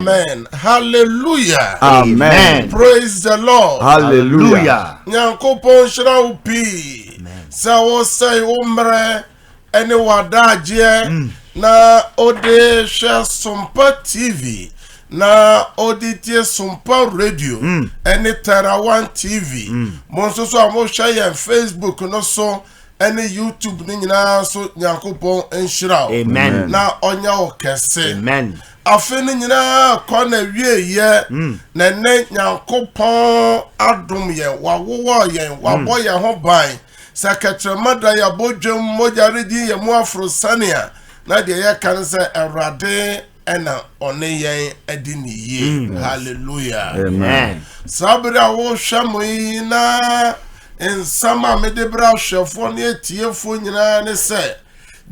Amen. Hallelujah. Amen. Praise the Lord. Hallelujah. Nyankopɔn nhyira wo pii sɛ wosɛe wo mmerɛ ne w'adagyeɛ na wode hwɛ Sompa TV na wode tie Sompa Radio ne Terawan TV. Mo nso so a mohwɛ yɛn Facebook no so ne YouTube no nyinaa so Nyankopɔn nhyira wo Amen. na ɔnyɛ wo kɛse. Amen. Afe no nyinaa kɔ na wieɛ na ɛnɛ Nyankopɔn adom yɛn, wawowɔ yɛn, wabɔ yɛn ho ban. Sɛ kɛtrɛma da yɛabɔ dwam, mogya redi yɛn mu aforo sɛnea na deɛ yɛka no sɛ Awurade ɛna ɔne yɛn adi ne yie. Hallelujah. Amen. Saa bere a wohwɛ mo yi na nsɛm a mede berɛ ahwɛfoɔ ne atiefoɔ nyinaa ne sɛ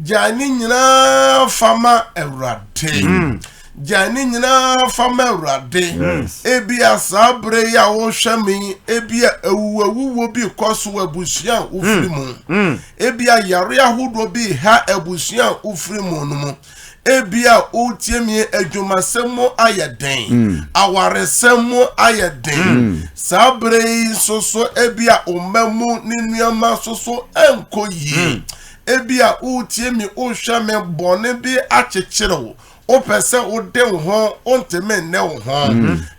gyae ne nyinaa fa ma Awurade. Gyae ne nyinaa fa ma Awurade. Ebia saa bere yi a wohwɛ me yi, ebia awuwawuwo bi kɔ so wɔ abusua a wofiri mu. Ebia yare ahodoɔ bi ha abusua a wofiri mu no mu. Ebia wotie mi adwumasɛm mu ayɛ den, awaresɛm mu ayɛ den. Saa bere yi nso so ebia ɔma mu ne nneɛma nso so nkɔ yie. Ebia wotie mi wohwɛ me bɔne bi akyekyere wo. Wopɛ sɛ wode wo ho, wontumi nne wo ho.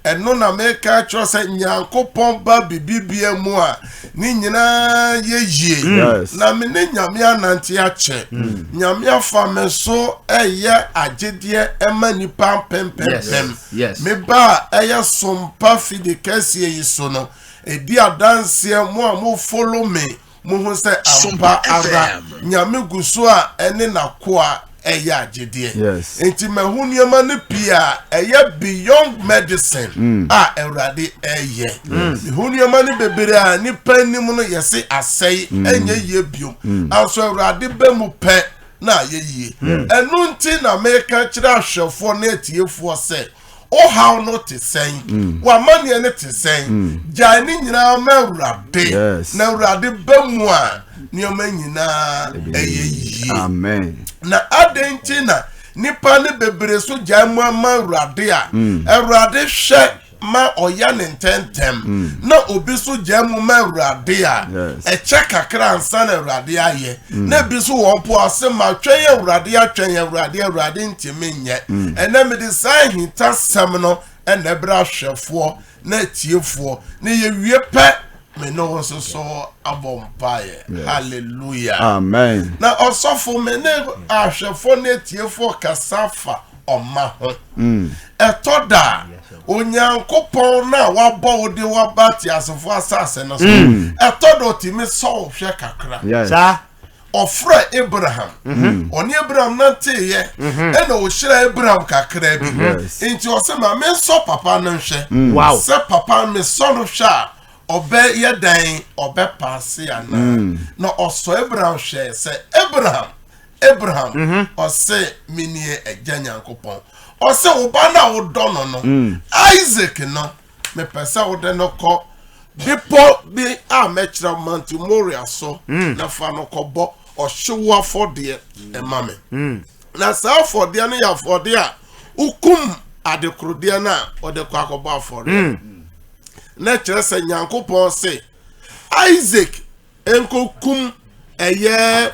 Ɛno na meka kyerɛ sɛ Nyankopɔn ba bibibia mu a ne nyinaa yɛ yie. Na me ne Nyame anante akyɛ. Nyame afa me so ɛyɛ agyedeɛ ɛma nipa mpempempem. Me ba a ɛyɛ Sompa fidi kɛseɛ yi so no, ɛdi adanseɛ mo a mo follow me, mo ho sɛ ampa ara Nyame gu so a ɛne n'akoa ɛyɛ agyedeɛ. Nti mahu nneɛma no pii a ɛyɛ beyond medicine a Awurade ɛyɛ. Mehu nneɛma no bebree a nipa anim no yɛse asɛe ɛnyɛ yie biom. Nanso Awurade bɛ mu pɛ na ayɛ yie. Ɛno nti na meka kyerɛ ahwɛfoɔ ne atiefoɔ sɛ ɔhaw no te sɛn, w'amanneɛ no te sɛn, gyae ne nyinaa ma Awurade. Na Awurade bɛ mu a nneɛma nyinaa ɛyɛ yie. Amen. Na adɛn nti na nipa no bebree so gyae mu ama Awurade a Awurade hwɛ ma ɔyɛ ne ntɛntɛm, na obi so gyae mu ma Awurade a ɛkyɛ kakra ansa na Awurade ayɛ, na ebi so wɔn po ase ma twɛn Awurade atwɛn Awurade, Awurade ntumi nyɛ. Ɛnɛ mede saa ahintasɛm no ɛna ɛbrɛ ahwɛfoɔ na atiefoɔ na yɛwie pɛ me ne wo nso so abɔ mpaeɛ. Hallelujah. Amen. Na ɔsɔfo, me ne ahwɛfoɔ ne atiefoɔ kasa fa ɔma ho. Ɛtɔ da a Onyankopɔn na wabɔ wo de waba teasefoɔ asase no so, ɛtɔ da ɔtumi sɔ wo hwɛ kakra. Saa. Ɔfrɛ Abraham, ɔne Abraham nanteeɛ, ɛna ɔhyira Abraham kakra bi. Nti ɔsɛ ma mensɔ papa no nhwɛ. Sɛ papa mesɔ no hwɛ a ɔbɛyɛ dan, ɔbɛpaase anaa. Na ɔsɔ Abraham hwɛ sɛ Abraham, Abraham, ɔsɛ menie agya Nyankopɔn. Ɔsɛ wo ba no a wodɔ no no, Isaac no, mepɛ sɛ wode no kɔ bepɔ bi a mɛkyerɛ Mount Moria so, na fa no kɔbɔ ɔhyew afɔdeɛ ɛma me. Na saa afɔdeɛ no yɛ afɔdeɛ a wokum adekorodeɛ no a wɔde kɔ akɔbɔ afɔdeɛ. Na kyerɛ sɛ Nyankopɔn se Isaac nkokum ɛyɛ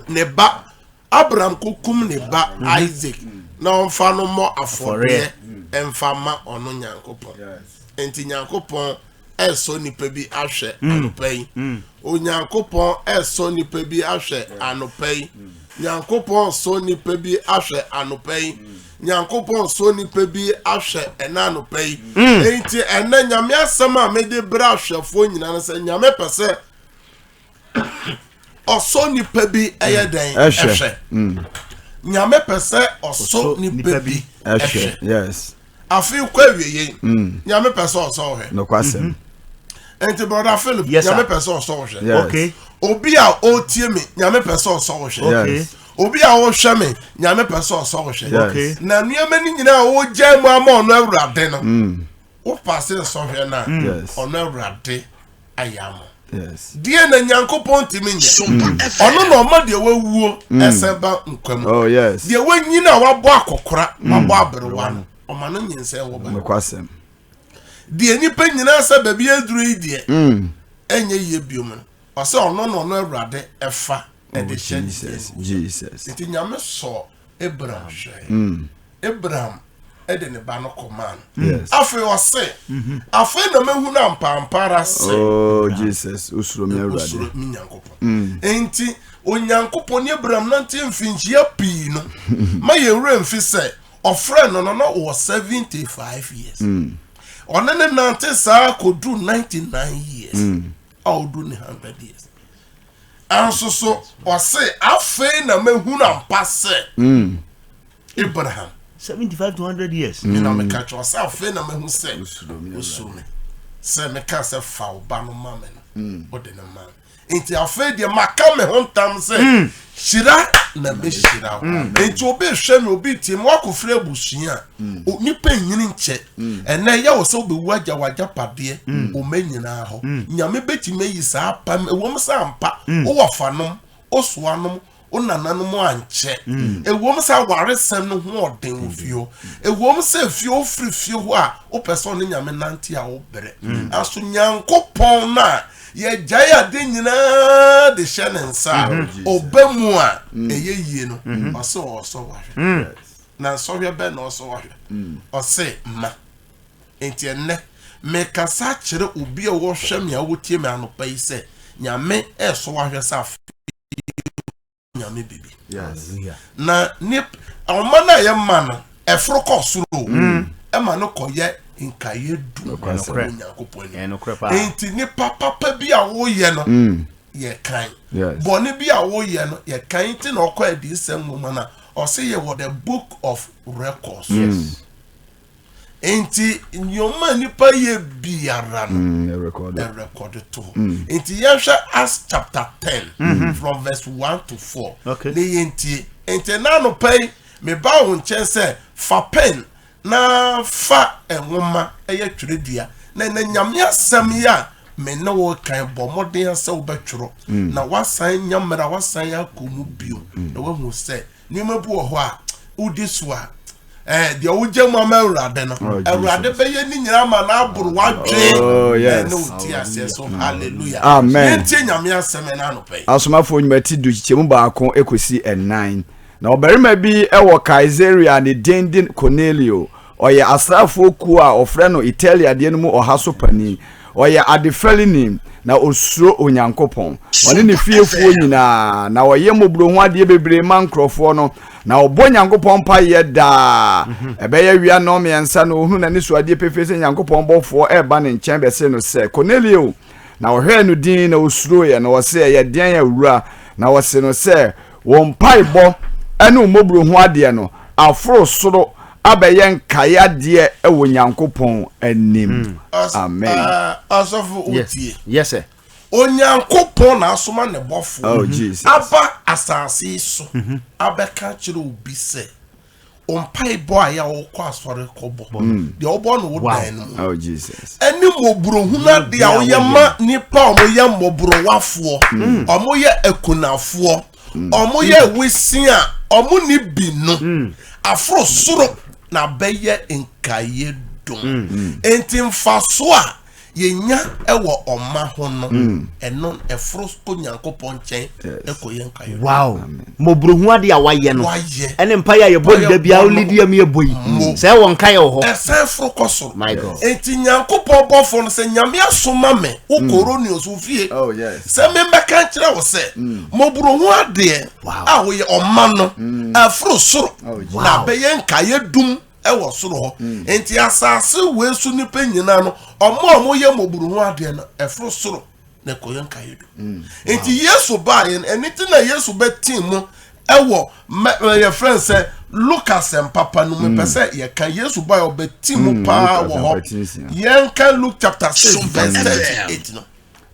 ne ba Abraham kokum ne ba Isaac na ɔmfa no mmɔ afɔdeɛ ɛmfa ma ɔno Nyankopɔn. Nti Nyankopɔn ɛsɔ nipa bi ahwɛ anɔpa yi. Onyankopɔn ɛsɔ nipa bi ahwɛ anɔpa yi. Nyankopɔn sɔ nipa bi ahwɛ anɔpa yi. Nyankopɔn sɔ nipa bi ahwɛ ɛna anɔpa yi. Nti ɛnɛ Nyame asɛm a mede brɛ ahwɛfoɔ nyinaa no sɛ Nyame pɛ sɛ ɔsɔ nipa bi ɛyɛ dɛn ɛhwɛ. Nyame pɛ sɛ ɔsɔ nipa bi ɛhwɛ. Afei kɔ awie yɛn. Nyame pɛ sɛ ɔsɔ ɔhwɛ. Nokwasɛm. Nti brother Philip, Nyame pɛ sɛ ɔsɔ ɔhwɛ. Obi a ɔtie me, Nyame pɛ sɛ ɔsɔ ɔhwɛ. Obi a ɔhwɛ me, Nyame pɛ sɛ ɔsɔ ɔhwɛ. Na nneɛma no nyinaa a ɔgyae mu ama ɔno Awurade no, wopa se nsɔhwɛ no a, ɔno Awurade ayɛ ama. Deɛ na Nyankopɔn ntumi nyɛ. Ɔno na ɔma deɛ wawuo ɛsɛ ba nkwa mu. Deɛ wanyini a wabɔ akɔkora, wabɔ aberewa no. Ɔma no nyinsɛn wo ba. Nokwasɛm. Deɛ nnipa nyinaa sɛ baabi aduru yi deɛ mm. ɛnyɛ yie biom no, ɔsɛ ɔno na ɔno Awurade ɛfa ɛde oh, hyɛ ne Jesus. Nti Nyame sɔ Abraham hwɛe. Mm. Abraham ɛde ne ba no kɔmaa no. Yes. Afei ɔse, mm-hmm. afei na mehu no ampampara sɛ. Oh Jesus, osuro mi Awurade. Osuro mi Nyankopɔn. Mm. Nti Onyankopɔn ne Abraham nante mfinhyia pii no, ma yɛn werɛ mfi sɛ ɔfrɛ no no na ɔwɔ 75 years. Mm. Ɔne ne nante saa kɔduru 99 years. Mm. A ɔdu ne 100 years. Anso so ɔse afei na mehu no ampa sɛ mm. Abraham 75 to 100 years. Me na meka kyerɛ ɔsɛ afei na mehu sɛ osuro me sɛ meka sɛ fa wo ba no ma me no wode no ma me. Nti afei deɛ maka me ho ntam sɛ mm. hyira na mɛhyira wo. Mm. Nti obi hwɛ me obi tie me wakɔfiri abusua a mm. nipa nyini nkyɛ ɛnɛ yɛ wɔ sɛ wobɛwu agya w'agyapadeɛ ɔma nyinaa hɔ. Nyame bɛtumi ayi saa apam ɛwom sɛ ampa wowɔ fanom wosoanom wo nananom ankyɛ. Ɛwom sɛ awaresɛm no ho ɔden wɔ fie hɔ. Ɛwom sɛ fie wofiri fie hɔ a wopɛ sɛ ɔne Nyame nante a wobrɛ. Nanso Nyankopɔn no a yɛgyae ade nyinaa de hyɛ ne nsa a ɔba mu a ɛyɛ yie no, ɔse ɔresɔ wahwɛ. Na nsɔhwɛ bɛn na ɔsɔ wahwɛ? Ɔse ma. Enti ɛnnɛ, mekasa kyerɛ obi a wɔhwɛ me a wotie me anɔpa yi sɛ Nyame ɛresɔ wahwɛ sɛ afei nyame bibi na ne ɔma no a yɛma no ɛforo kɔ soro mm. ɛma no kɔyɛ nkaeɛ du Onyankopɔn anim. Enti nipa papa bi a woyɛ no mm. yɛ kan, bɔne bi a woyɛ no yɛ kan. Nti na ɔkɔ adiyisɛm nwoma no a ɔse yɛwɔ the book of records. Yes. Nti nneɛma a nipa yɛ biara no mm, ɛrekɔde to hɔ. Mm. Nti yɛhwɛ Acts chapter 10 mm-hmm. from verse 1 to 4. Okay. Ne yɛntie. Nti n'anɔpa yi meba wo nkyɛn sɛ fa pen na fa nwoma ɛyɛ twerɛdua na ɛnɛ Nyame asɛm yi a me ne wo kan bɔ mmɔden sɛ wobɛtwerɛ mm. na wasan nya mmerɛ a wasan akɔ mu bio na wahu sɛ nneɛma bi wɔ hɔ a wodi so a ɛɛ deɛ wogya mu ama Awurade no Oh, Awurade Jesus. bɛyɛ ne nyinaa ma n'aboro w'adwen Oh, yes. ɛne wo ti aseɛ so hallelujah. Amen. Yɛntie Nyame asɛm ɛna anɔpa yi. Asomafoɔ nnwuma ti du kyekyɛmu 1 kɔsi 4. Na ɔbarima bi wɔ Kaesarea a ne din de Kornelio. Ɔyɛ asraafoɔ kuo a wɔfrɛ no Italia deɛ no mu ɔha so panin. Ɔyɛ adefɛreni, na ɔsuro Onyankopɔn. Ɔne ne fiefoɔ nyinaa, na ɔyɛ mmɔborɔhunu adeɛ bebree ma nkurɔfoɔ no, na ɔbɔ Nyankopɔn mpaeɛ daa. Ɛbɛyɛ awia nnɔnmiɛnsa na ɔhunu n'anisoadeɛ pefee sɛ Nyankopɔn bɔfoɔ reba ne nkyɛn bɛsee no sɛ, Kornelio! Na ɔhwɛɛ no dinn, na ɔsuroeɛ, na ɔse, Ɛyɛ deɛn, Awura? Na ɔse no sɛ, Wo mpaebɔ ne wo mmɔborɔhunu adeɛ no aforo soro abɛyɛ nkae adeɛ wɔ Nyankopɔn anim. Amen. Ɔsɔfo wotie. Yes sir. Onyankopɔn na asoma ne bɔfoɔ Oh, Jesus. aba asase yi so mhm. abɛka kyerɛ obi sɛ mpaebɔ a yɛ a wokɔ asɔre kɔbɔ mm. deɛ wobɔ no wo dan no mu oh, ɛne mmɔborɔhunu adeɛ a woyɛ ma nnipa a wɔyɛ mmɔborɔwafoɔ mm. wɔyɛ akunafoɔ mm. wɔyɛ wesi a wɔn ni bi no mm. aforo soro na bɛyɛ nkaeɛ dom mm. nti mfaso a yɛnya wɔ ɔma ho no ɛno ɛforo kɔ Nyankopɔn nkyɛn ɛkɔ yɛ nkaeɛ. Wow mmɔborɔhu adeɛ a wayɛ no wayɛ ɛne mpaeɛ a yɛbɔ ne da biara wolidi a meyɛbɔ yi sɛ ɛwɔ nkaeɛ wɔ hɔ ɛsan foro kɔ soro. My God. Enti Nyankopɔn bɔfoɔ no sɛ Nyame asoma me wo mm. Koronios wo fie oh, yes. sɛ memmɛka nkyerɛ wo sɛ mm. mmɔborɔhu adeɛ a woyɛ ɔma no mm. ɛforo soro oh, na bɛyɛ nkaeɛ dum ɛwɔ soro hɔ mm. Enti asase wei so nnipa nyinaa no ɔmo a ɔmo yɛ mmɔborɔhu adeɛ no ɛforo soro na ɛkɔyɛ nkaeɛ dum mm. Enti Yesu baeɛ no ɛno nti na Yesu bɛtee mu ɛwɔ yɛfrɛ no sɛ Luka asɛmpapa no mu pɛ mm. sɛ yɛka Yesu baeɛ ɔbɛti mu mm, paa wɔ hɔ yɛnka Luke chapter 6 verse 38 no.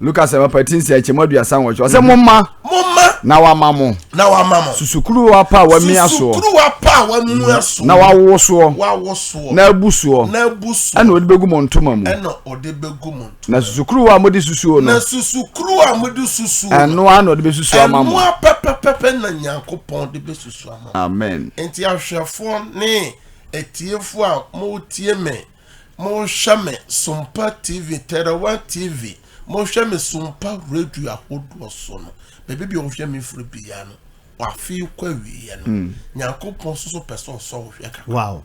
Luka asɛmpa ti nsia nkyɛmu 38 ɔsɛ mm. Momma momma na wama mo na wama mo susukuruwa pa a wamia soɔ susukuruwa pa a wamia soɔ na wawo soɔ wawo soɔ na abu soɔ na abu soɔ ɛna ɔde bɛgu mo ntoma mu ɛna ɔde bɛgu mo Na susukuruwa a mode susuo no. Na susukuruwa a mode susuo no. Ɛno ara na ɔde bɛsusu ama mo. Ɛno ara pɛpɛpɛpɛ na Nyankopɔn de bɛsusu ama mo. Amen. Nti ahwɛfoɔ ne Atiefoɔ a moretie me, morehwɛ me Sompa TV, Tɛrɛwa TV, morehwɛ me Sompa radio ahodoɔ so no, baabi bi a wohwɛ me firi biara no, afe yi kɔ awieɛ no, Nyankopɔn nso so pɛ sɛ ɔsɔ wo hwɛ kakra. Wow.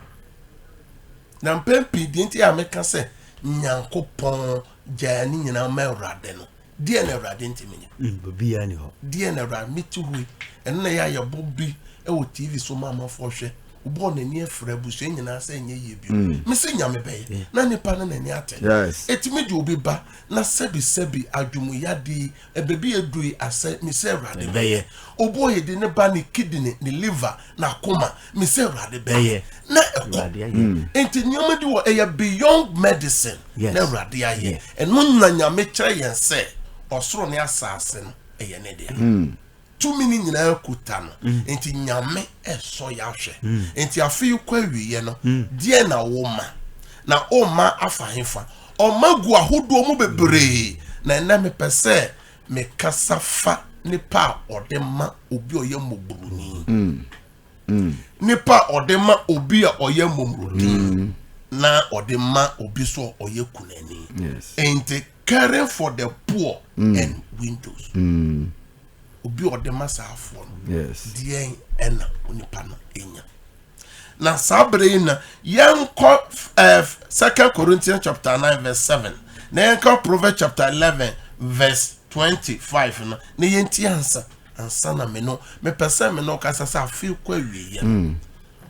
Na mpɛn pii deɛ nti a meka sɛ Nyankopɔn gyaa ne nyinaa ma Awurade no, deɛ na Awurade ntumi nyɛ? Biribiara ni hɔ. Deɛ na Awurade mete hɔ yi, ɛno na ɛyɛ a yɛbɔ bi wɔ TV so ma amanfoɔ hwɛ. Wobɔɔ n'ani afira abusua nyinaa sɛ ɛnyɛ yie bio. Mese Nyame bɛyɛ na nipa no n'ani ate. Yes. Ɛtumi de obi ba na sɛbi sɛbi adwumuyade yi baabi a ɛduru yi asɛ mese Awurade bɛyɛ. Obi wɔ yɛde ne ba ne kidney ne liver n'akoma mese Awurade bɛyɛ na ɛkɔ. Nti nneɛma bi wɔ ɛyɛ beyond medicine na Awurade ayɛ. Ɛno na Nyame kyerɛ yɛn sɛ ɔsoro ne asase no ɛyɛ ne dea. Tumi no nyinaa kuta no. Nti Nyame ɛsɔ yɛ ahwɛ. Nti afe yi kɔ awieɛ no, deɛn na woma? Na woma afa hefa? Ɔma gu ahodoɔ mu bebree. Na ɛnɛ mepɛ sɛ mekasa fa nipa a ɔde ma obi a ɔyɛ mmɔborɔni. Nipa a ɔde ma obi a ɔyɛ mmɔborɔni na ɔde ma obi so a ɔyɛ kunani. Nti caring for the poor and widows. Obi a ɔde ma saa afoɔ no, deɛn ɛna onipa no nya? Na saa bere yi na yɛnkɔ eh, Second Corinthians chapter 9 verse 7 na yɛnkɔ Proverbs chapter 11 verse 25 no na yɛnti ansa ansa na me no mepɛ sɛ me no kasa sɛ afei kɔ awieɛ no mm.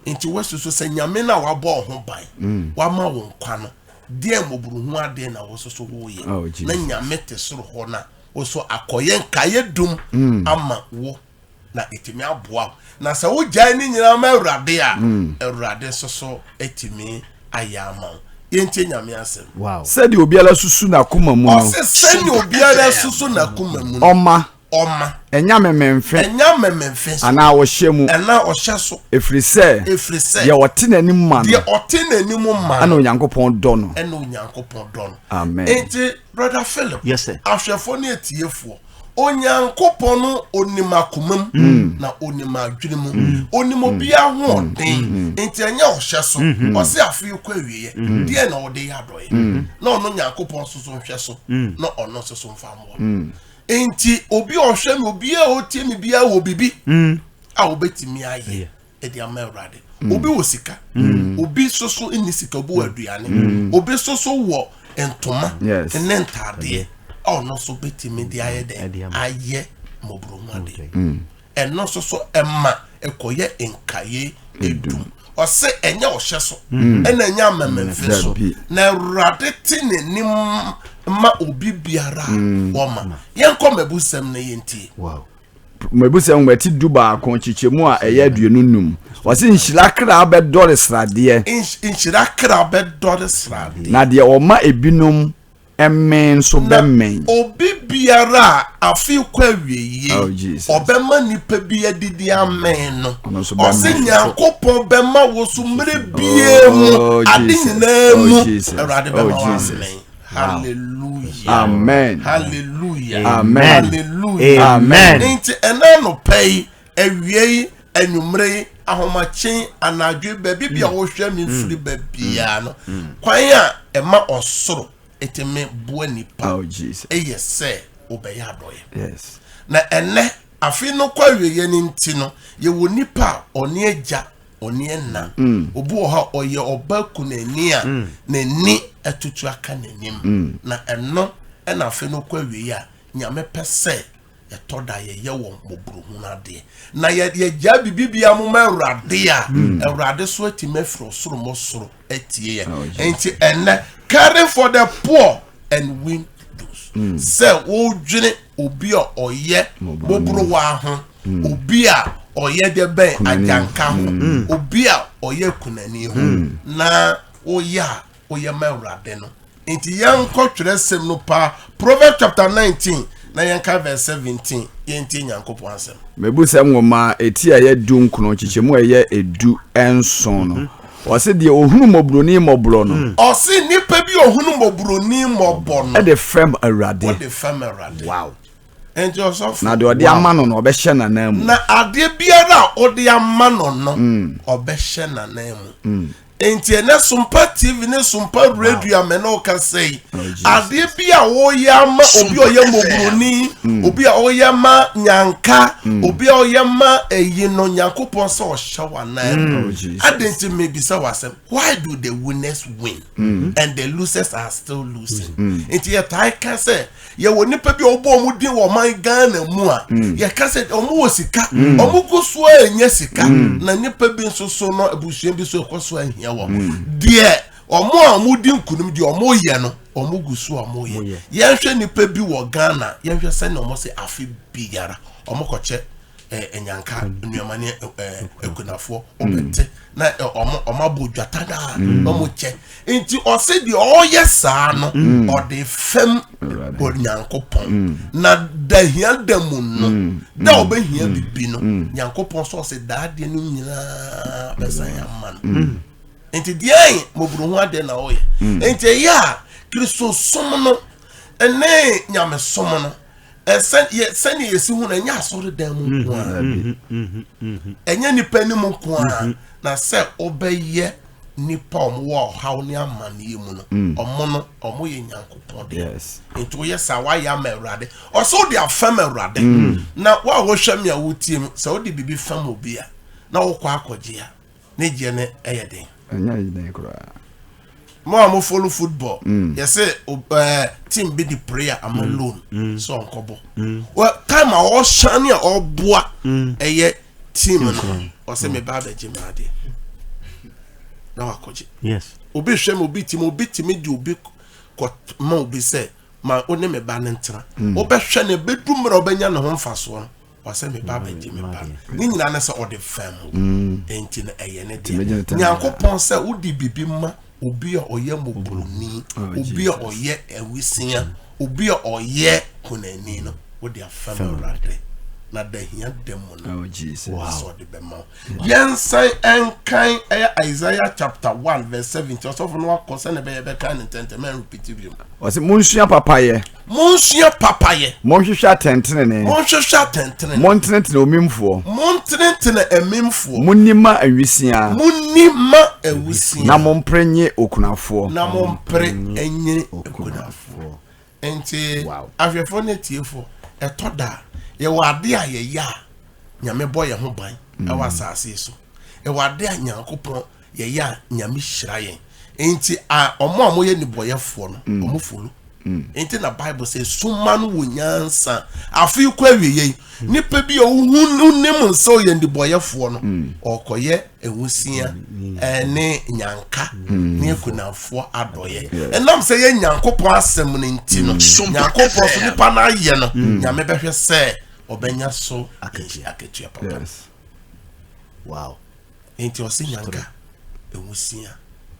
nti woasusu sɛ nyame no a wabɔ wo ho ban mm. wama wo nkwa no deɛ mmɔborohu adeɛ na wososo woyɛ oh, na nyame te soro hɔ no a wo so akɔyɛ nkaeɛ dum mm. ama wo na ɛtumi aboa wo na sɛ wogyae ne nyinaa ma awurade a mm. awurade nso so atumi ayɛ ama wo yɛntie nyame asɛm wow. Sɛdeɛ obiara susu n'akoma mu no. Ɔse sɛdeɛ obiara susu n'akoma mu no. Ɔma. Ɔma. Ɛnyɛ amememfe. Ɛnyɛ amememfe so. Anaa ɔhyɛ mu. Anaa ɔhyɛ so. Ɛfiri sɛ. Ɛfiri sɛ. Deɛ ɔte n'anim ma no. Deɛ ɔte n'anim ma no. Ɛna Onyankopɔn dɔ no. Ɛna Onyankopɔn dɔ no. Amen. Enti Brother Philip. Yes sir. Ahwɛfoɔ ne atiefoɔ. Onyankopɔn no onim akoma mu mm. na onim adwene mu. Mm. Onim mm. obiara ahoɔden. Nti ɛnyɛ ɔhyɛ so. Ɔse afei kɔ awieɛ. Deɛ na ɔde yɛ adɔeɛ. Na ɔno Nyankopɔn nso so nhwɛ so. Na ɔno nso so mfa mmoa. Nti obi a ɔhwɛ me obi a ɔtie me biara wɔ bibi a obetumi ayɛ ɛde ama awurade. Mm. Obi wɔ sika, mm. obi soso nni sika, obi wɔ mm. aduane, obi soso wɔ ntoma ne ntaadeɛ a ɔno nso betumi de ayɛ dɛ ayɛ mmɔborɔhu adeɛ. Ɛno nso so ɛma ɛkɔyɛ nkaeɛ edum. Ɔse ɛnyɛ ɔhyɛ so ɛna ɛnyɛ amamamfe so na awurade te n'anim ma obi biara a wɔma. Yɛnkɔ mmɛbusɛm no yɛntie. Mmɛbusɛm nwoma ti 11 nkyekyɛmu a ɛyɛ 25. Ɔse nhyira kra bɛdɔre sradeɛ. Nhyira kra bɛdɔre sradeɛ. Na deɛ ɔma ebinom mmee nso bɛmmen. Na obi biara a afe kɔ awieie, oh, ɔbɛma nipa bi adidi amee no. Ɔse Nyankopɔn bɛma wo so mmerɛ biara mu, oh, ade nyinaa oh, mu, Awurade bɛma wo amee. Hallelujah. Amen. Hallelujah. Amen. Hallelujah. Amen. Nti ɛna anɔpa yi, awia yi, anwummerɛ yi, ahomakyen, anadwo baabi bi a wohwɛ me firi baabiara no, kwan a ɛma ɔsoro ɛtumi boa nipa Oh, Jesus. ɛyɛ sɛ wobɛyɛ adɔeɛ. Yes. Na ɛnɛ afe no kɔ awieɛ no nti no, yɛwɔ nipa a ɔne agya, ɔne ɛna. Obi wɔ hɔ a ɔyɛ ɔba kunani a n'ani atutu aka n'anim. Na ɛno ɛna afe no kɔ awieɛ a Nyame pɛ sɛ ɛtɔ da yɛyɛ wɔn mmɔborɔhunu adeɛ na yɛgyaa biribi bia mo ma awurade a mm. awurade so atumi afiri ɔsoro mo soro atie yɛ oh, nti ɛnɛ caring for the poor and widows mm. sɛ wodwene obi a ɔyɛ mmɔborɔwa ho mm. obi a ɔyɛ deɛ bɛn agyanka ho obi a ɔyɛ kunani ho na woyɛ a woyɛ ma Awurade no. Nti yɛnkɔ twerɛsɛm no paa, Proverbs chapter 19 na yɛnka verse 17, yɛntie Nyankopɔn asɛm. Mebusɛm nwoma eti a ɛyɛ 19 nkyekyɛmu a ɛyɛ 17 no, ɔse deɛ ɔhunu mmɔborɔni mmɔborɔ no. Ɔse nipa bi ɔhunu mmɔborɔni mmɔbɔ no. De fɛm Awurade. Ɔde fɛm Awurade. Wow. Nti ɔsɔfo. Na deɛ ɔde ama no no ɔbɛhyɛ n'anan mu. Na adeɛ biara a ɔde ama no no ɔbɛhyɛ n'anan mu. Nti ɛnɛ Sompa TV ne Sompa Radio a mɛ ne ɔka sɛ yi, Oh, adeɛ bi a wɔyɛ ama obi a ɔyɛ mmɔborɔni, obi a ɔyɛ ma nyanka, obi a ɔyɛ ma ɛyi no, Nyankopɔn sɛ ɔhyɛ w'anan mu. Oh, Jesus. Adɛn nti mebisa w'asɛm, why do the winners win and the losers are still losing? Nti yɛtae ka sɛ yɛwɔ nnipa bi a wɔbɔ wɔn din wɔ ɔman Ghana mu a yɛka sɛ wɔn wɔ sika, wɔn gu so a ɛnyɛ sika, na nnipa bi nso so no abusua bi so ɛkɔ so ahia wɔn. Deɛ wɔn a wɔn di nkunim deɛ wɔn yɛ no, wɔn gu so a wɔn yɛ. Yɛnhwɛ nnipa bi wɔ Ghana, yɛnhwɛ sɛnea wɔn sɛ afe biara wɔn kɔkyɛ nyanka nneɛma ne akunafoɔ wɔbɛte na ɔmo ɔmo abɔ dwata daa na ɔmo kyɛ. Nti ɔsɛ deɛ ɔyɛ saa no ɔde fɛm Onyankopɔn, na da hia da mu no, da ɔbɛhia bibi no, Nyankopɔn sɛ ɔsɛ daa deɛ no nyinaa bɛsan ama no. Nti deɛ mmɔborɔhu adeɛ na ɔyɛ. Nti ɛyɛ a Kristosom no ɛne nyamesom no, ɛsɛ yɛ sɛnea yɛsi hu no, ɛnyɛ asɔredan mu nko ara, ɛnyɛ nipa anim nko ara, na sɛ wobɛyɛ nipa a wɔwɔ ɔhaw ne amanneɛ mu no, ɔmo no ɔmo yɛ Nyankopɔn deɛ. Nti woyɛ saa, woayɛ ama Awurade. Ɔsɛ wode afɛm Awurade. Na wo a wohwɛ me a wotie me, sɛ wode biribi fɛm obi a na wokɔ akɔgye a, ne gyeɛ no ɛyɛ den. Ɛnyɛ den koraa. Mo a mo follow football, yɛsɛ team bi de prayer ama loan sɛ ɔnkɔbɔ. Well, time a ɔhyɛn a ɔboa ɛyɛ team no, ɔsɛ me ba abɛgye me adeɛ na wakɔgye. Obi hwɛ me, obi ti me, obi ti me de obi kɔ ma obi sɛ ma wo ne me ba no ntena. Wobɛhwɛ no, ɛbɛdu mmerɛ a ɔbɛnya ne ho mfasoɔ no, ɔsɛ me ba bɛgye me ba. Ne nyinaa ne sɛ ɔde fam wo, enti no ɛyɛ ne deɛ. Nyankopɔn sɛ wode biribi ma obi a ɔyɛ mmɔborɔni, obi a ɔyɛ awisia, obi a ɔyɛ kunani no, wode afam Awurade, na da hia da mu no, sɛ ɔde bɛma wo. Yɛnsan nkan ɛyɛ Isaiah chapter 1 verse 70. Ɔsɔfo no akɔ sɛne ɛbɛyɛ bɛkan ne ntɛntɛm ɛnrepete bio. Ɔsɛ monsua papayɛ. Monsua papayɛ. Monhwehwɛ atɛntenene. Monhwehwɛ atɛntenene. Montenetene omimfoɔ. Montenetene amimfoɔ. Monni ma awisiaa. Monni ma awisiaa. Na mompere nye okunafoɔ. Na mompere nye okunafoɔ. Nti ahwɛfoɔ ne atiefoɔ, ɛtɔ da a yɛwɔ ade a yɛyɛ a Nyame bɔ yɛn ho ban ɛwɔ asase yi so. Ɛwɔ ade a Nyankopɔn yɛyɛ a Nyame hyira yɛn. Nti a ɔmo a wɔyɛ nnebɔyɛfoɔ no, ɔmo folo. Nti na Bible sɛ suma no wɔ nyansa. Afe yi kɔ awieɛ yi, nipa bi a wohu wonim sɛ ɔyɛ nnebɔyɛfoɔ no, ɔkɔyɛ nwusia ne nyanka ne akunafoɔ adɔyɛ. Ɛnam sɛ yɛ Nyankopɔn asɛm no nti no, Nyankopɔn so nipa no ayɛ no, Nyame bɛhwɛ sɛ ɔbɛnya so akatua papa. Wow. Nti ɔse nyanka, nwusia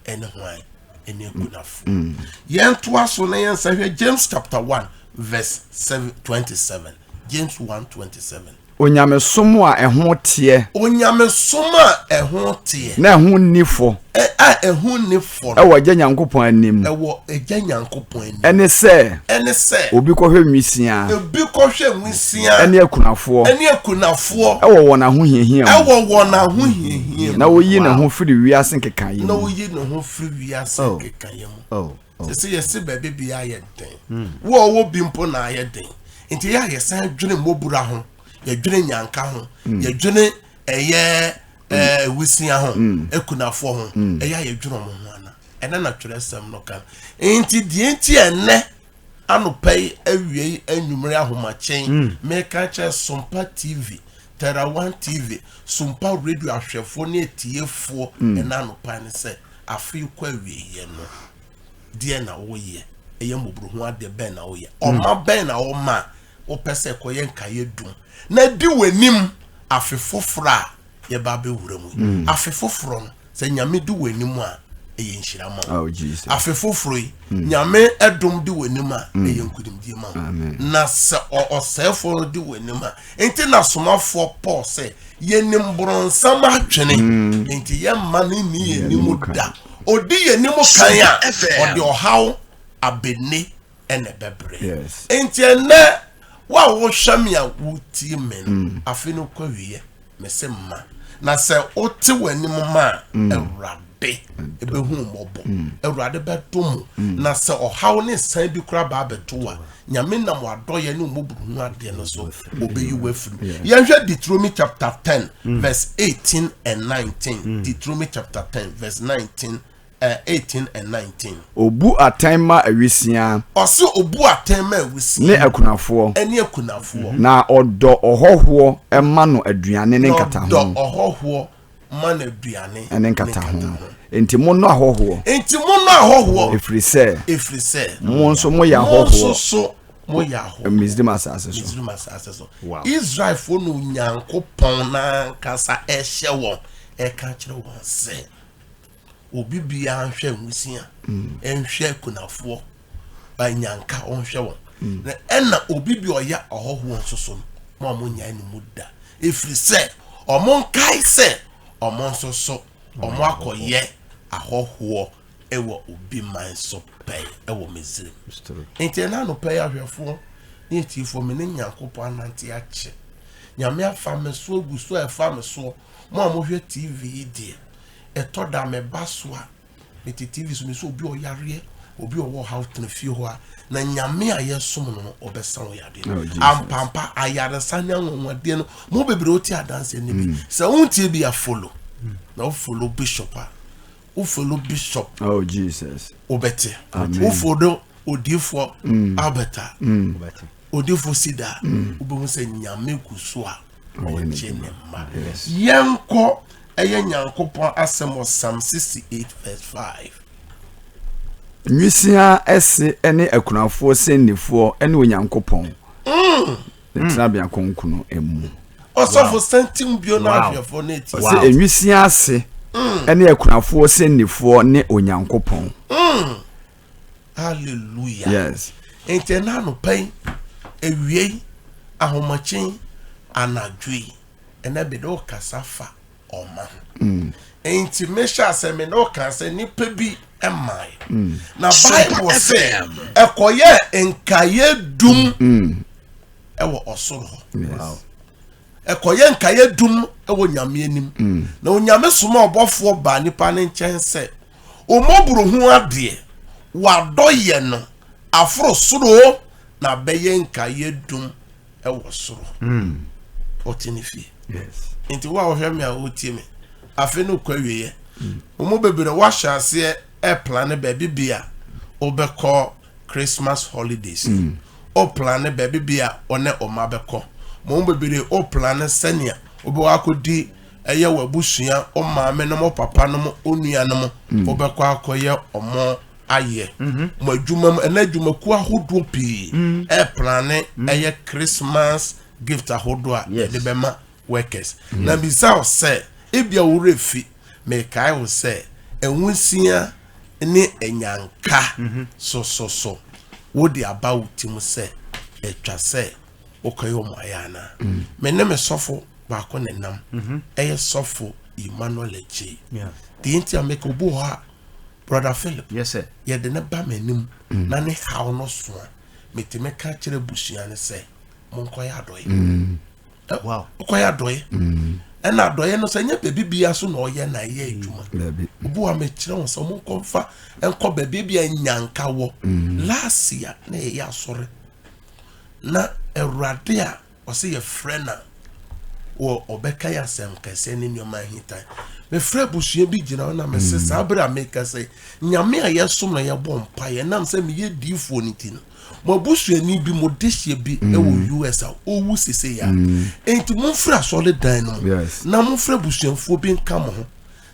ɛne hwan ɛne akunafo. Yɛntoa so na yɛnsa hwɛ James chapter 1 verse 7, 27. James 1 27. Onyamesom a ɛho teɛ. Onyamesom a ɛho teɛ. Na ɛho nni fɔ. A ɛho nni fɔ no. Ɛwɔ Agya Nyankopɔn anim. Ɛwɔ Agya Nyankopɔn anim. Ɛne sɛ. Ɛne sɛ. Obi kɔhwɛ nwisiaa. Obi kɔhwɛ nwisiaa. Ɛne akunafoɔ. Ɛne akunafoɔ. Ɛwɔ wɔn ahohiahia mu. Ɛwɔ wɔn ahohiahia mu. Na oyi ne ho firi wiase nkekaeɛ mu. Na oyi ne ho firi wiase nkekaeɛ mu. Sɛ yɛse baabi bia ayɛ den. Wo a ɔwɔ bi mpo na ayɛ den. Nti yɛ a yɛsan dwene mmɔbura ho, yɛdwene nyanka ho, yɛdwene ɛyɛ wusia ho, akunafoɔ ho, ɛyɛ a yɛdwene ɔmo ho ana? Ɛnɛ na twerɛsɛm no ka. Nti deɛ nti ɛnɛ anɔpa yi, awia yi, anwummere, ahomakyen, meka kyerɛ Sompa TV, Terra One TV, Sompa Radio ahwɛfoɔ ne atiefoɔ ɛnɛ anɔpa ne sɛ, afe kɔ awieeɛ no, deɛ na woyɛ? Ɛyɛ mmɔborɔhu adeɛ bɛn na woyɛ? Ɔma bɛn na woma a wopɛ sɛ ɛkɔyɛ nkaeɛ dum na di w'anim afe foforɔ a yɛba abɛwura mu yi? Afe foforɔ no, sɛ Nyame di w'anim a, ɛyɛ nhyira ma wo. Afe foforɔ yi, Nyame ɛdom di w'anim a, ɛyɛ nkunimdie ma wo. Na sɛ ɔsɛefoɔ no di w'anim a, nti na somafoɔ Paul sɛ, yɛnim borɔnsam adwene, nti yɛmma no nni yɛn anim da. Ɔdi yɛn anim kan a, ɔde ɔhaw abɛnne ɛna ɛbɛbrɛ. Nti ɛnɛ, wo a wohwɛ me a wotie me no, afe no kɔ awieɛ, mese mma. Na sɛ wote w'anim ma a, Awurade. Awurade ɛbɛhu mmɔbɔ. Awurade bɛdom wo. Na sɛ ɔhaw ne san bi koraa ba abɛto wo a, Nyame nam w'adɔyɛ ne wo mmɔborɔhunu adeɛ no so, ɔbɛyi wo afiri mu. Yɛnhwɛ Deuteronomy chapter 10 verse 18 and 19. Deuteronomy chapter 10 verse 19, 18 and 19. Obu atɛn ma awisiaa. Ɔse obu atɛn ma awisiaa. Ne akunafoɔ. Ɛne akunafoɔ. Na ɔdɔ ɔhɔhoɔ ma no aduane ne nkataho. Na ɔdɔ ɔhɔhoɔ ma no aduane ne nkataho. Enti monnɔ ahɔhoɔ. Enti monnɔ ahɔhoɔ. Ɛfiri sɛ. Ɛfiri sɛ. Mo nso moyɛ ahɔhoɔ. Mo nso so moyɛ ahɔhoɔ. Misraim asase so. Misraim asase so. Wow. Israelfoɔ na Onyankopɔn n'ankasa ɛhyɛ wɔn ɛka kyerɛ wɔn sɛ obi biara nhwɛ nwusia, nhwɛ akunafoɔ, anyanka ɔnhwɛ wɔn. Na ɛna obi bi ɔyɛ ɔhɔhoɔ nso so no, mo a monyae no mu da. Ɛfiri sɛ ɔmo nkae sɛ ɔmo nso so ɔmo akɔyɛ ahɔhoɔ wɔ obi man so pɛn wɔ Misraim. Nti ɛna anɔpa yi ahwɛfoɔ ne atiefoɔ, me ne Nyankopɔn anante akyɛ. Nyame afa me so agu so a ɛfa me soɔ. Mo a mohwɛ TV yi deɛ, ɛtɔ da meba so a, mete TV so, mesɛ obi ɔyareɛ, obi ɔwɔ ɔhaw tena fie hɔ a, na Nyame a yɛsom no no, ɔbɛsa wo yadeɛ. Oh, Ampampa, ayaresa ne anwanwadeɛ no, mo bebree wote adanseɛ no bi. Sɛ wontie bi a, follow. Na wo follow bishop a, wo follow bishop. Oh, Jesus. Wobɛte. Wo follow odiifoɔ Albert a, odiifoɔ Sida a, wobɛhu sɛ Nyame gu so a ɔgye ne mma. Yɛnkɔ ɛyɛ Nyankopɔn asɛm wɔ Psalm 68 verse 5. Nwisiaa ɛse ne akunafoɔ sɛnnifoɔ ne Onyankopɔn ne tenabea kronkron mu. Ɔsɔfo santim bio na ahwɛfoɔ no eti. Ɔse nwisiaa ase ne akunafoɔ sɛnnifoɔ ne Onyankopɔn. Hallelujah. Yes. Nti ɛna anɔpa yi, awia yi, ahomakye yi, anadwo yi, ɛnɛ mede wo kasa fa ɔma ho. Nti mehyɛ asɛ me ne wo ka sɛ nipa bi mmae. Na Bible sɛ ɛkɔyɛ nkaeɛ dum ɛwɔ ɔsoro hɔ. Ɛkɔyɛ nkaeɛ dum ɛwɔ Nyame anim. Na Onyame soma ɔbɔfoɔ baa nipa ne nkyɛn sɛ Omɔborohu adeɛ, w'adɔyɛ no aforo soro o, na abɛyɛ nkaeɛ dum wɔ soro. Ɔte ne fie. Nti wo a wohwɛ me a wotie me, afe no kɔ awieɛ. Wɔn mu bebree wɔahyɛ aseɛ ɛreplane baabi bi a wobɛkɔ Christmas holidays. Woplane baabi bi a wɔne wɔn mma bɛkɔ. Wɔn mu bebree woplane sɛnea wobɛwɔ akɔdi ɛyɛ w'abusua, wo maame nom, wo papa nom, wo nua nom, mm. wobɛkɔ akɔyɛ ɔmo ayɛ. Mm-hmm. Mo adwuma mu, ɛnɛ adwumakuo ahodoɔ pii mm. ɛɛplane mm. ɛyɛ Christmas gift ahodoɔ a yɛde bɛma workers. Na bisa wo sɛ, ebia wo werɛ fi, mekae wo sɛ, nwonsia ne anyanka mm-hmm. sososo wode aba wo ti mu sɛ atwa sɛ wokɔyɛ ɔmo ayɛ anaa. Me ne me sɔfo baako na ɛnam mhm. ɛyɛ sɔfo Emmanuel Adjei deɛ nti a meka obi wɔ hɔ a brother Philip yɛde ne ba m'anim mm. na ne haw no so a metumi ka kyerɛ abusua no sɛ monkɔyɛ adɔeɛ mm. wokɔyɛ adɔeɛ mm. ɛna adɔeɛ no sɛ nyɛ baabi bia so na ɔyɛ na ɛyɛ adwuma obi wɔ a mekyerɛ wɔn sɛ monkɔmfa nkɔ baabi bi a nyanka wɔ last year na yɛyɛ asɔre na awurade a Ɔse yɛfrɛ no a wɔ ɔbɛka yɛ asɛm kɛseɛ ne nneɛma ahintan. Mefrɛ abusua bi gyina hɔ na mese saa berɛ a meka sɛ Nyame a yɛsom na yɛbɔ mpaeɛ nam sɛ meyɛ diifoɔ no ti no mo abusuani bi mo dehyeɛ bi wɔ US a ɔwu sesei a enti momfiri asɔre dan no mu na momfrɛ abusuafoɔ bi nka mo ho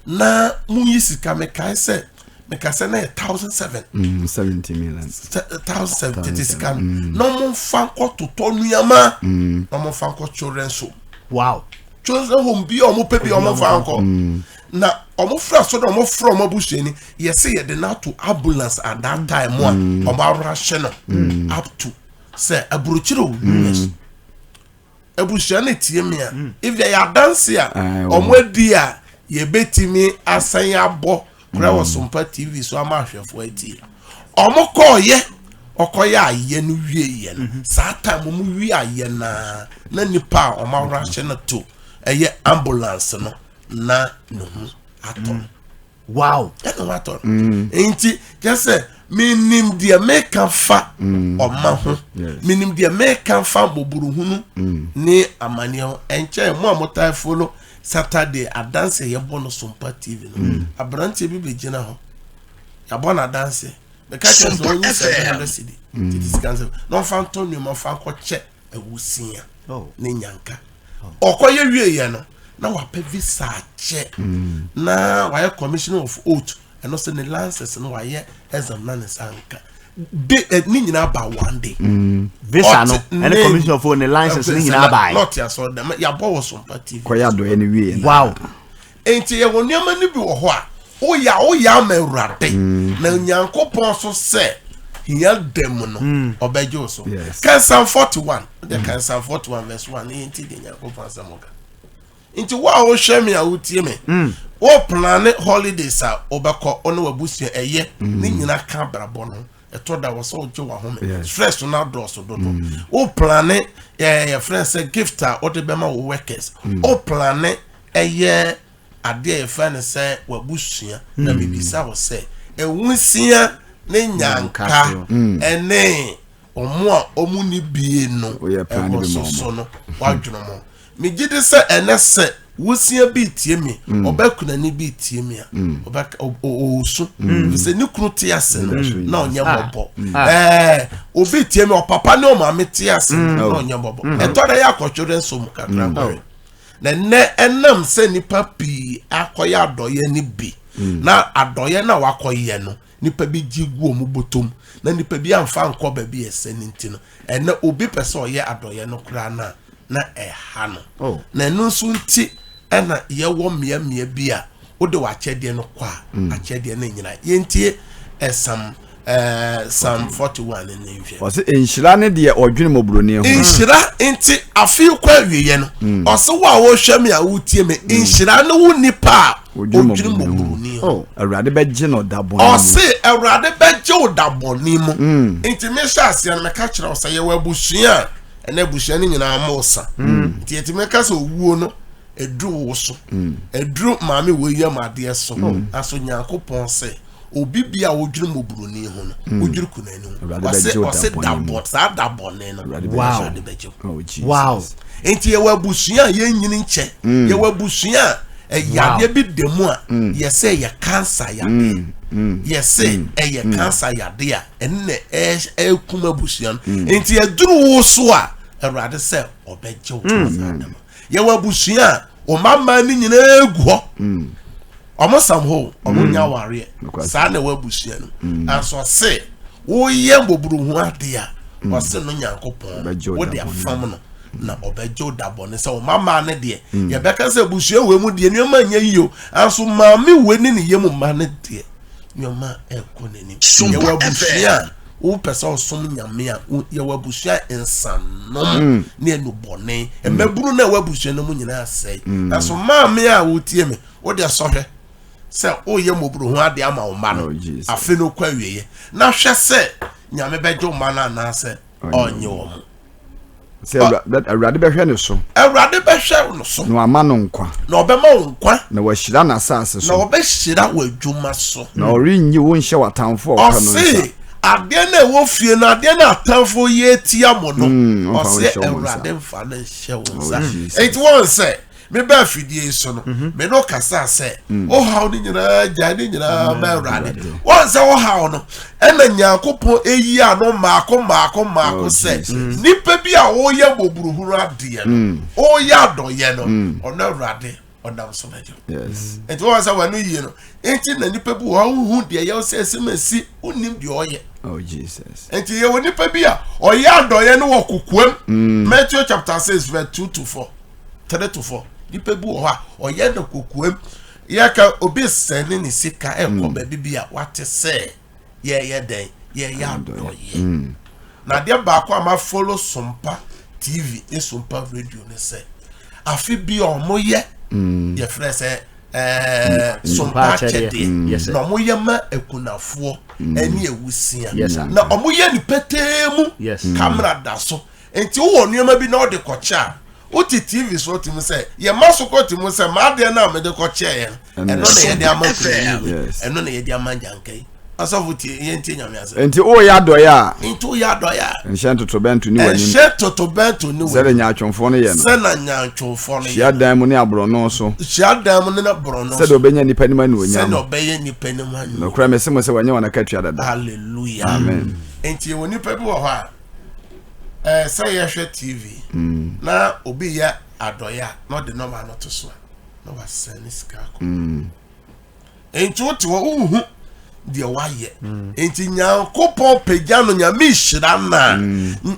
na monyi sika mekae sɛ meka sɛ na yɛ 1007 70 million 1007 tete sika no mm. na ɔmomfa nkɔ totɔ nneɛma mm. na ɔmomfa nkɔ children's home wow children's home bi a ɔmo pɛ bi a ɔmomfa nkɔ mm. na ɔmo fira so na ɔmo fira ɔmo abusuani yɛsɛ yɛde no ato ambulance at that time a ɔmo awora no up to sɛ aburokyerɛ o us abusua no tie me a mm. if yɛyɛ adanse a wɔn adi a yɛbɛtumi asan abɔ kora wɔ mm. Sompa TV so ama ahwɛfoɔ atie wɔn kɔɔyɛ ɔkɔyɛ ayɛ no wie yɛ no mhm. saa time wɔn wie ayɛ naa na nipa a wɔn awora ahyɛ no to ɛyɛ ambulance no na ne ho atɔ no. Mm. Wow. Ɛna watɔ no. Nti kyɛ sɛ menim deɛ meka fa ɔma ho. Menim deɛ meka fa mmɔborɔhunu ne amanneɛ ho. Ɛnkyɛn mo a motae follow Saturday adanse yɛbɔ no Sompa TV no. Aberanteɛ bi bɛgyina hɔ. Yɛabɔ no adanse. Meka kyerɛ sɛ ɔnyi 700 cedi. Tete sika nsɛm. Na ɔmfa ntɔ nneɛma ɔmfa nkɔkyɛ awusia ne nyanka. Ɔkɔyɛ wieɛ no na wapɛ visa akyɛ na wayɛ commissioner of oath ɛno sɛ ne license no wayɛ exam na ne nsa nka de ne nyinaa ba one day. Visa no ɛne commissioner of oath ne license ne nyinaa ba. Na ɔte asɔre dɛm yabɔ wɔ Sompa TV. Kɔyɛ adɔyɛ no wie. Wow. Nti yɛwɔ nneɛma no bi wɔ hɔ a woyɛ a woyɛ ama Awurade na Onyankopɔn so sɛ hia da mu no ɔbɛgye wo so. Kan Psalm 41 de kan Psalm 41 verse 1 ne yɛnti deɛ Nyankopɔn asɛm ka. Nti wo a wohwɛ me a wotie me, wo plane holidays a wobɛkɔ wo ne w'abusua ɛyɛ ne nyina ka abrabɔ no ɛtɔ da wɔ sɛ wogye w'ahome stress no adɔɔso dodo. Wo plane yɛfrɛ sɛ gift a wode bɛma wo workers, wo plane ɛyɛ adeɛ a yɛfrɛ no sɛ w'abusua na mebisa wo sɛ awusia ne nyanka ɛne ɔmo a ɔmo ni bie no ɛwɔ soso no wadwono mo. Megye di sɛ ɛnɛ sɛ wusia bi tie me, ɔbɛkunani bi tie me a ɔbɛka ɔɔsu sɛ ne kunu te ase no na ɔnyɛ mmɔbɔ. Obi tie me, ɔpapa ne ɔmaame te ase no na ɔnyɛ mmɔbɔ. Ɛtɔ da yɛ akɔtwerɛ nso mu kakra kɔrɛ na nnɛ ɛnam sɛ nipa pii akɔyɛ adɔyɛ no bi na adɔyɛ no a wakɔyɛ no nipa bi gye gu ɔmo bɔtɔm na nipa bi amfa nkɔ baabi ɛsɛ ne nti no ɛnɛ obi pɛ sɛ ɔyɛ adɔyɛ no koraa no a na ɛha no. Na ɛno nso nti ɛna yɛwɔ mmeammea bi a wode w'akyɛdeɛ no kɔ a akyɛdeɛ no nyina. Yɛntie Psalm Psalm 41 ne nhwɛ. Ɔsɛ nhyira ne deɛ ɔdwene mmɔborɔni ho. Nhyira nti afei kɔ awieɛ no ɔsɛ wo a wohwɛ me a wotie me nhyira ne wo nipa a ɔdwene mmɔborɔni ho. Awurade bɛgye no da bɔne mu. Ɔse Awurade bɛgye wo da bɔne mu. Nti mehyɛ aseɛ no meka kyerɛ wo sɛ yɛwɔ abusua a ɛna abusua no nyinaa mo sa. Nti yɛtumi ka sɛ owuo no ɛduru wo so, ɛduru maame wɔ yam adeɛ so. Nanso Nyankopɔn sɛ obi bi a wodwene mmɔborɔni ho no wodwene kunani ho. Ɔse ɔse da bɔ saa da bɔne no Awurade bɛgye wo. Wow. Nti yɛwɔ abusua a yɛnyini nkyɛ. Yɛwɔ abusua a ɛyadeɛ bi da mu a yɛsɛ yɛ cancer yadeɛ. Yɛsɛ ɛyɛ cancer yadeɛ a ɛne ɛkum abusua no. Nti ɛduru wo so a Awurade sɛ ɔbɛgye wo saa da no. Yɛwɔ abusua a ɔma mmaa no nyinaa gu hɔ. Ɔmo sam hɔ, ɔmo nya awareɛ. Saa na ɛwɔ abusua no. Nanso ɔse woyɛ mmɔborɔhu adeɛ a ɔse no Nyankopɔn wode afam no na ɔbɛgye wo da bɔne. Sɛ ɔma mmaa no deɛ yɛbɛka sɛ abusua wei mu deɛ nneɛma nyɛ yie o, nanso maame wei ne ne yam mma no deɛ nneɛma ɛkɔ n'anim. Yɛwɔ abusua a wopɛ sɛ ɔsom Nyame a yɛwɔ abusua nsanom ne anubɔne mmabunu no a ɛwɔ abusua no mu nyinaa sɛe. Nanso maame a wotie me, wode sɔhwɛ sɛ woyɛ mmɔborɔhu adeɛ ama wo mma no afe no kɔ awieɛ na hwɛ sɛ Nyame bɛgye wo mma no anaasɛ ɔnnye wɔ mo. Sɛ Awurade bɛhwɛ ne so. Awurade bɛhwɛ no so. Na wama no nkwa. Na ɔbɛma wo nkwa. Na wahyira n'asase so. Na ɔbɛhyira w'adwuma so. Na ɔrenyi wo nhyɛ w'atamfo a ɔpɛ no nsa. Ɔse adeɛ no a ɛwɔ fie no, adeɛ no atamfo yɛ tia mo no, ɔse Awurade mfa no nhyɛ wo nsa. Enti wɔn sɛ meba afidie yi so no, me no kasa sɛ ɔhaw no nyinaa gyae ne nyinaa ma Awurade. Wɔn sɛ ɔhaw no ɛna Nyankopɔn eyi ano mmaako mmaako mmaako sɛ nipa bi a ɔyɛ mmɔborɔhunu adeɛ no, ɔyɛ adɔyɛ no, ɔno Awurade ɔnam so bɛgye. Nti wɔn sɛ wɔn ano yie no, nti na nipa bi wɔ hɔ wohu deɛ yɛwɔ sɛ ɛsɛ ma esi, wonim deɛ ɔyɛ. Oh Jesus. Nti yɛwɔ nipa bi a ɔyɛ adɔyɛ no wɔ kokoam. Matthew chapter 6 verse 2 to 4. 3 to 4. Nipa bi wɔ hɔ a ɔyɛ no kokoam. Yɛka obi sɛne ne sika ɛkɔ baabi bi a wate sɛ yɛyɛ dɛn, yɛyɛ adɔyɛ. Na adeɛ baako a ma follow Sompa TV ne Sompa Radio ne sɛ afe bi a ɔmo yɛ yɛfrɛ sɛ Sompa akyɛdeɛ na ɔmo yɛ ma akunafoɔ ɛne awusia na ɔmo yɛ ne petee mu, kamera da so. Nti wowɔ nneɛma bi na ɔde kɔkyɛ a Wote TV so te mu sɛ yɛma so kɔ te mu sɛ m'adeɛ no a mede kɔkyɛeɛ no, ɛno na yɛde ama kunani wei, ɛno na yɛde ama gyanka yi. Asɔfo tie, yɛntie Nyame asɛm. Enti woyɛ adɔeɛ a. Enti woyɛ adɔeɛ a. Nhyɛ ntotorobɛnto nni w'anim. Nhyɛ totorobɛnto nni w'anim. Sɛdeɛ nyaatwomfoɔ no yɛ no. Sɛdeɛ nyaatwomfoɔ no yɛ no. Hyiadan mu ne aborɔno so. Hyiadan mu ne aborɔno so. Sɛdeɛ wɔbɛnya nnipa anim animuonyam. Sɛdeɛ wɔbɛyɛ nnipa anim animuonyam. Nokorɛ mese mo sɛ wɔanya wɔn akatua dada. Hallelujah. Amen. Enti yɛwɔ nnipa bi wɔ hɔ a, ɛɛ sɛ yɛhwɛ TV na obi yɛ adɔeɛ a na ɔde nɔma no to so a na wasɛn ne sika akɔ. Enti wote hɔ wohu deɛ wayɛ. Enti Nyankopɔn pagya no, Nyame hyira no a,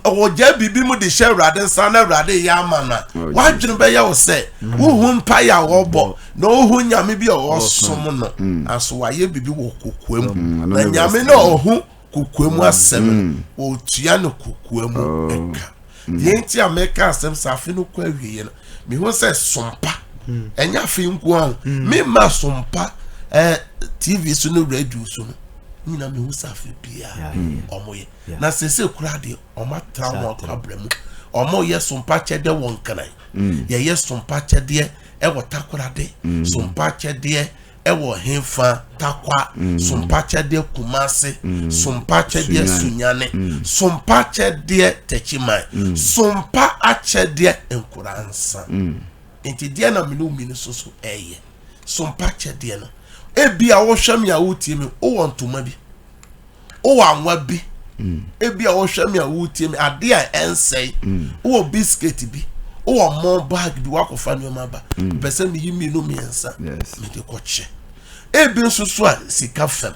ɔgya biribi mu de hyɛ Awurade nsa na Awurade yɛ ama no a, Oh, wadwene bɛyɛ wo sɛ wohu mpaeɛ a wɔbɔ na wohu Nyame bi a ɔsom no, nanso wayɛ biribi wɔ kokoa mu. Ɛno Na ne Nyame best. no a ɔhu kokoa mu asɛm no, ɔtua no kokoa mu Oh. ɛka. Deɛ nti a meka asɛm sɛ afe no kɔ awieɛ no, mehu sɛ sompa ɛnyɛ afe nko ara o, memma sompa eh, TV so ne radio so no nyina mehu sɛ afe biara ɔmoyɛ. Na sese koraa deɛ ɔmo atra wɔn akɔ abra mu, ɔmo yɛ sompa kyɛdeɛ wɔ Nkran, yɛyɛ sompa kyɛdeɛ ɛwɔ Takorade, sompa kyɛdeɛ ɛwɔ Henfa, Takwa, sompa kyɛdeɛ Kumase, sompa kyɛdeɛ Sunyane, sompa kyɛdeɛ Techiman, sompa akyɛdeɛ Nkoransa. Nti deɛ na mene wo mmienu so so ɛyɛ sompa kyɛdeɛ no. Ebi a wohwɛ me a wotie me, wowɔ ntoma bi, wowɔ anwa bi, ebi a wohwɛ me a wotie me, adeɛ a ɛnsɛe, wowɔ biscuit bi, wowɔ mɔ bag bi, wakɔfa nneɛma aba, pɛ sɛ meyi mmienu mmiɛnsa mede kɔkyɛ. Ebi nso so a sika fam.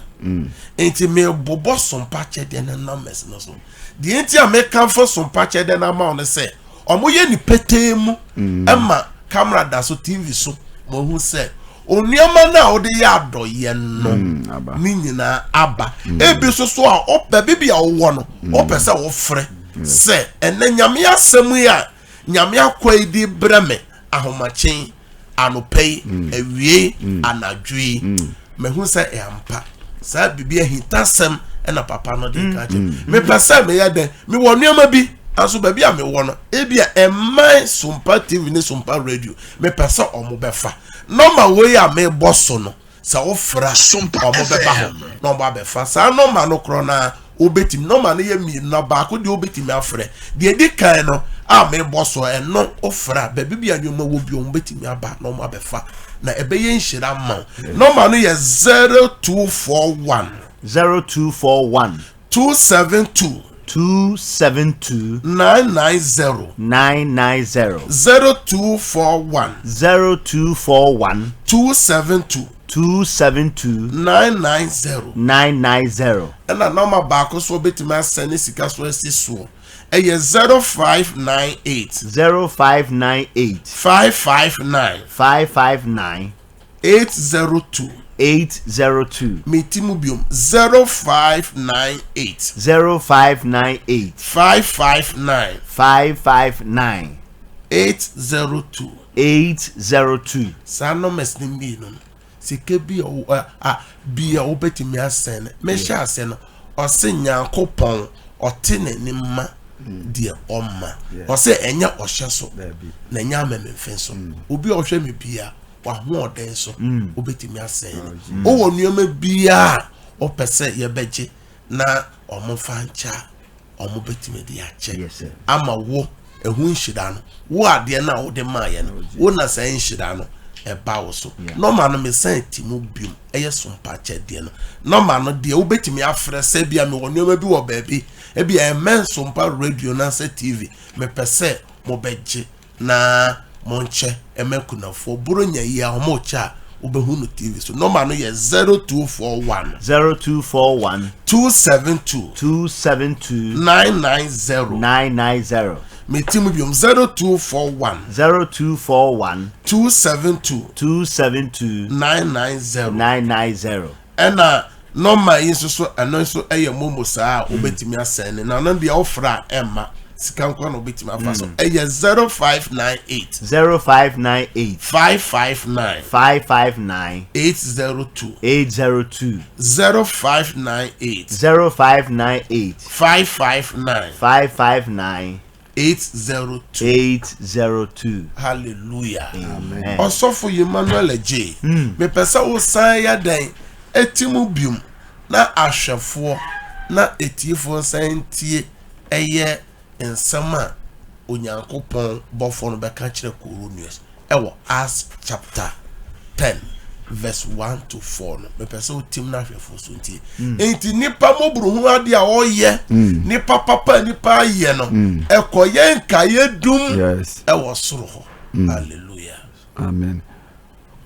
Nti mebobɔ sompa kyɛdeɛ no numbers no so. Deɛ nti a mekamfo sompa kyɛdeɛ no ama wo no sɛ ɔmo yɛ ne petee mu ɛma camera da so, TV so, ma ohu sɛ onneɛma no a wode yɛ adɔyɛ no aba. ne nyinaa aba. Ebi nso so a baabi bi a wowɔ no, wopɛ sɛ wofrɛ sɛ ɛnɛ Nyame asɛm yi a Nyame akɔ yi de brɛ me ahomakyen anɔpa yi, awie anadwo yi, mahu sɛ ɛampa saa biribi ahintasɛm ɛna papa no de ka kyerɛ mepɛ sɛ meyɛ dɛn. Mewɔ nneɛma bi nso baabi a mewɔ no, ebi a ɛman Sompa TV ne Sompa Radio, mepɛ sɛ ɔmo bɛfa nɔma wei a mebɔ so no sɛ wofrɛ a Sompa ɔmo bɛba hɔ FM. na ɔmo abɛfa saa nɔma no korɔ. Na wobɛtumi, nɔma no yɛ mmienu, na baako deɛ wobɛtumi afrɛ deɛ edi kan no a mebɔ so. Ɛno wofrɛ a, baabi bi a nneɛma wɔ bi, ɔmo bɛtumi aba na ɔmo abɛfa na ɛbɛyɛ nhyira ma wo. Nɔma no yɛ 0241 0241 272 272 990. 990. 0241 0241 272 272 990. 990. Ɛna nɔma baako so wobɛtumi asɛne sika so asi soɔ ɛyɛ 0598 0598 559 559 802. 802. Meti mu biom, 0598 0598 559 559 802. 802. Saa numbers ne mmienu no, sika bi a bi a wobɛtumi asɛn no, mehyɛ ase no, ɔse Nyankopɔn ɔte n'anim ma deɛ ɔma, ɔsɛ ɛnyɛ ɔhyɛ so na ɛnyɛ amememfe so. Obi a ɔhwɛ me bia, wahoɔden so wobɛtumi asɛn no. Wowɔ nneɛma biaa a ɔpɛ sɛ yɛbɛgye na ɔmo fa nkyɛ a, ɔmo bɛtumi de akyɛ Yes, sir. ama wo. Ɛho nhyira no, wo adeɛ no a wode maayɛ no, wo na saa nhyira no ɛba wo so. Nɔma no mesan ti mu biom, ɛyɛ sompa kyɛdeɛ no nɔma no deɛ wobɛtumi afrɛ sɛ bia mewɔ nneɛma bi wɔ baabi, ebi a ɛmɛn Sompa Radio na sɛ TV, mepɛ sɛ mobɛgye na monkyɛ ɛmɛ kunafoɔ buro nya yi a ɔmo kyɛ a wobɛhu no TV so. Nɔma no yɛ 0241 0241 272 272 990. 990. Meti mu biom, 0241 0241 272 272 990. 990. Ɛna nɔma yi nso so, ɛno nso ɛyɛ momo saa a wobɛtumi asɛn ne na ɔno deɛ wofrɛ a ɛmma sika nkwa na wobɛtumi afa so. Ɛyɛ 0598 0598 559 559 802. 802. 0598 0598 559 559. 802. 802. Hallelujah. Amen. Ɔsɔfo Emmanuel Adjei, mepɛ sɛ wosan yɛ dɛn ɛti mu biom na ahwɛfoɔ na etiefoɔ nsan ntie ɛyɛ nsɛm a Onyankopɔn bɔfoɔ no bɛka kyerɛ Koronios ɛwɔ Acts chapter 10 verse 1 to 4 no. Mepɛ sɛ wotim no ahwɛfoɔ so ntie. Nti nipa mmɔborohunu adeɛ a ɔyɛ, nipa papa a nipa ayɛ no, ɛkɔyɛ nkaeɛ dum ɛwɔ soro hɔ. Hallelujah. Amen.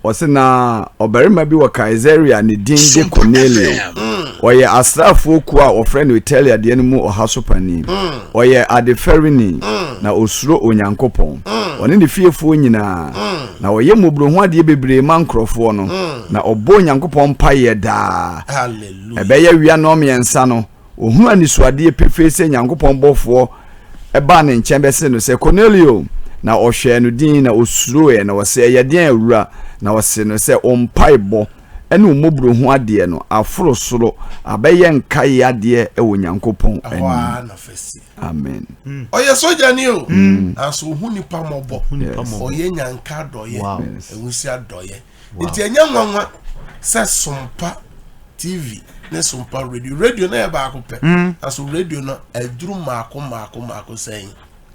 Ɔse na ɔbarima bi wɔ Kaesarea ne din de Kornelio. Ɔyɛ asraafoɔ kuo a wɔfrɛ no Italia deɛ no mu ɔha so panin. Ɔyɛ adefɛreni, na ɔsuro Onyankopɔn, ɔne ne fiefoɔ nyinaa. Na ɔyɛ mmɔborɔhu adeɛ bebree ma nkurɔfoɔ no, na ɔbɔ Onyankopɔn mpaeɛ daa. Hallelujah. Ɛbɛyɛ wia nnɔnmiɛnsa no, ɔhunu anisoadeɛ pefee sɛ Nyankopɔn bɔfoɔ baa ne nkyɛn bɛsee no sɛ, Kornelio! Na ɔhwɛɛ no dinn, na ɔsuroeɛ, na ɔse, Ɛyɛ deɛn, Awura? Na ɔsee no sɛ, Wo mpaebɔ ne wo mmɔborɔhu adeɛ no aforo soro abɛyɛ nkaeɛ adeɛ wɔ Nyankopɔn Ɛhɔ anim. ara na fa si. Amen. Ɔyɛ sogyani o, nanso ɔhu nipa mmɔbɔ. Nipa mmɔbɔ. Ɔyɛ nyanka adɔeɛ, awusi adɔeɛ. Nti ɛnyɛ nwanwa sɛ Sompa TV ne Sompa Radio, radio no yɛ baako pɛ, nanso radio no aduru mmaako mmaako mmaako sɛn?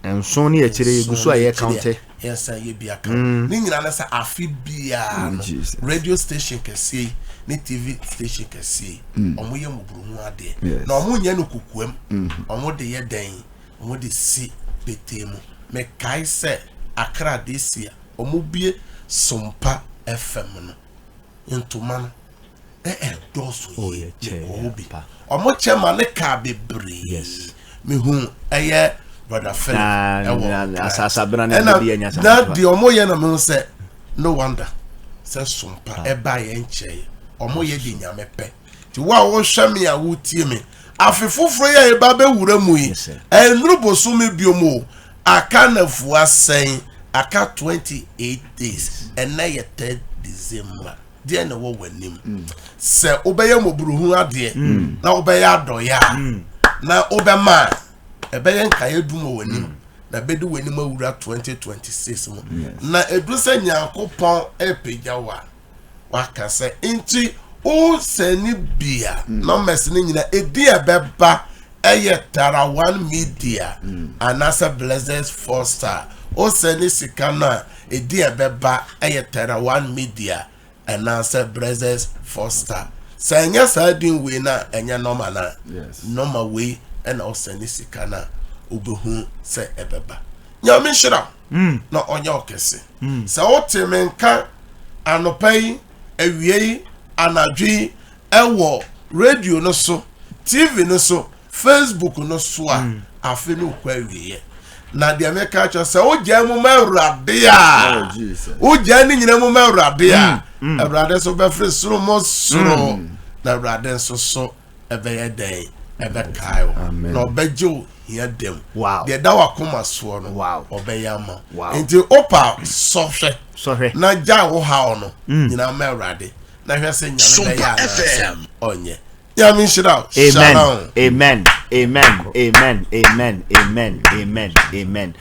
Nson ne akyire yɛgu so a yɛ kaunte. Yɛsan yɛ bi aka. Ne nyinaa ne sɛ afe biara no radio station kɛseɛ yi ne TV station kɛseɛ yi, wɔn yɛ mmɔborɔhu adeɛ. Na wɔn nyɛ no kokoam. Wɔn de yɛ dɛn? Wɔn de si petee mu. Mekae sɛ Accra this year wɔn bue Sompa FM no ntoma no na ɛdɔɔso yie. Mekɔɔ hɔ bi. Wɔn kyɛ ma ne kaa bebree. Mehu ɛyɛ Brother Philip ɛwɔ Asasabena ɛna na deɛ wɔn yɛ na mehu sɛ no wonder sɛ Sompa ɛba yɛn nkyɛn. Wɔn yɛ de Nyame pɛ. Nti wo a wohwɛ me a wotie me, afe foforɔ yi a yɛba bɛwura mu yi, ɛnnuru bosome biom o, aka nafua sɛn? Aka 28 days. Ɛnɛ yɛ 3rd December. Deɛ na ɛwɔ w'anim sɛ wobɛyɛ mmɔborɔhunu adeɛ na wobɛyɛ adɔeɛ a na wobɛma a ɛbɛyɛ nkaeɛ dum wɔ w'anim na bɛdi w'anim awura 2026 mu. Na ɛduru sɛ Nyankopɔn ɛpagya wo a, waka sɛ nti wosɛne bia numbers no nyina ɛdi a ɛbɛba ɛyɛ Tara One Media anaasɛ Blessed Foster. Wosɛne sika no a, ɛdi a ɛbɛba ɛyɛ Tara One Media anaasɛ Blessed Foster. Sɛ ɛnyɛ saa din wei no a, ɛnyɛ nɔma no a, nɔma wei ɛna wosɛne sika no a, wobɛhu sɛ ɛbɛba. Nyame nhyira wo na ɔnyɛ wo kɛse. Sɛ wote me nka anɔpa yi, awia yi, anadwo yi ɛwɔ radio no so, TV no so, Facebook no so a, afe no kɔ awieɛ. Na deɛ meka kyerɛ sɛ wogyaa mu ma Awurade a, wogyaa ne nyina mu ma Awurade a, Awurade nso bɛfiri soro mo soro, na Awurade nso so ɛbɛyɛ dɛn? Ɛbɛkae wo na ɔbɛgye wo hia dam. Deɛ da wakoma soɔ no, ɔbɛyɛ ama. Nti wopa sɔhwɛ na gya wo haw no nyinaa ma Awurade na hwɛ sɛ Nyame bɛyɛ anaasɛ ɔnyɛ. Nyame nhyira wo. Amen. Amen. Amen. Amen. Amen. Amen. Amen. Amen.